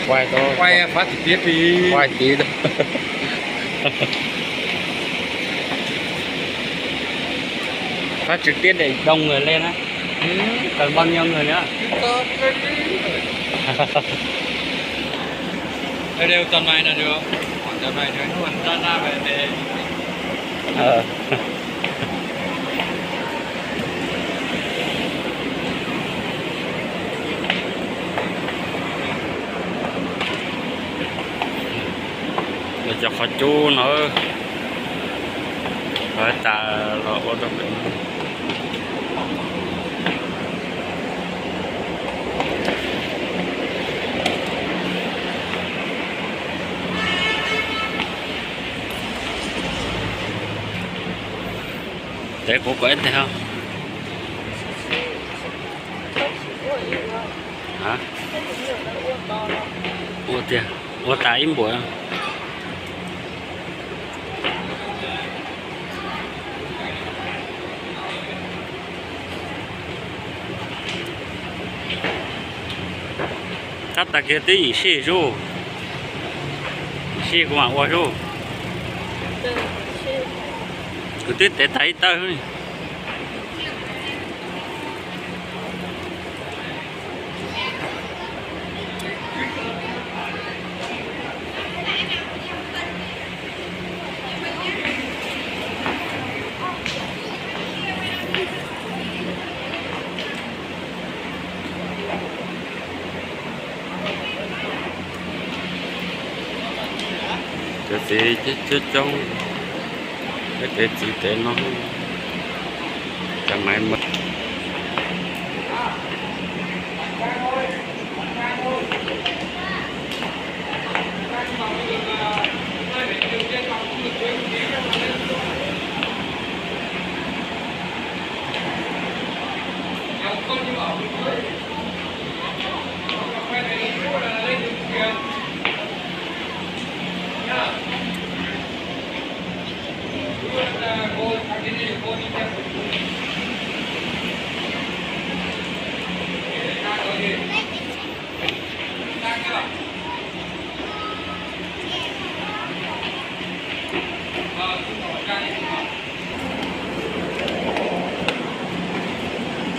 Quay, quay phát trực tiếp đi. Quay tí. Phát trực tiếp để đông người lên á. Ừ. Cần bao nhiêu người nữa? Cứ có cái Ở đây tao mày nè được không? Tao mày được không? Tao mày về. Ờ. Los cov qhov cub no, qhov tas los ua rau pem. Tes kuv kom ib teg ho. Hả? Ua tiag, ua tas ib npuas. Tab tas kiag twb yim sij zuj, yim sij kuv mam ua zuj. Kuv twb tev tas ib tawb. Cov txiv coob coob, peb tej txiv tej no, cov maiv mas.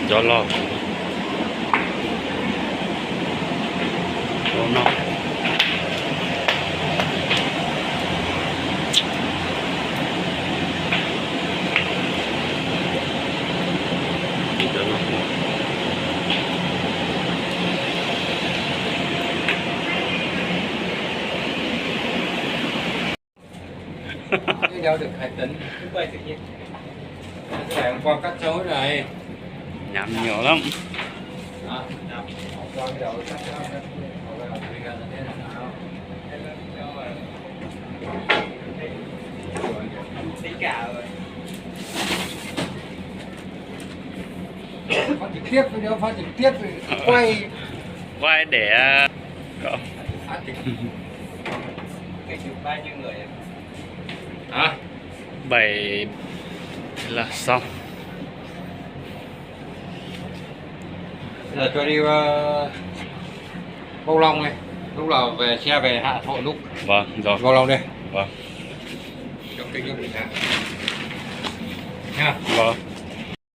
Cov loj no. Cái đâu được hai tấn. Cái này hôm qua cắt sâu rồi. Nhắm nhiều lắm. Hả? Hôm qua cái đầu cắt sâu, cắt sâu, cắt sâu, cắt sâu. Phát trực tiếp video, phát trực tiếp quay. Quay để, ờ, có. Phát trực. Hả? Bảy là xong. Giờ cho đi, ờ, Bông Long đi. Lúc nào về xe về Hà Nội lúc. Vâng, rồi. Bông Long đi. Vâng. Trong kinh nghiệm mình làm. Nha. Vâng.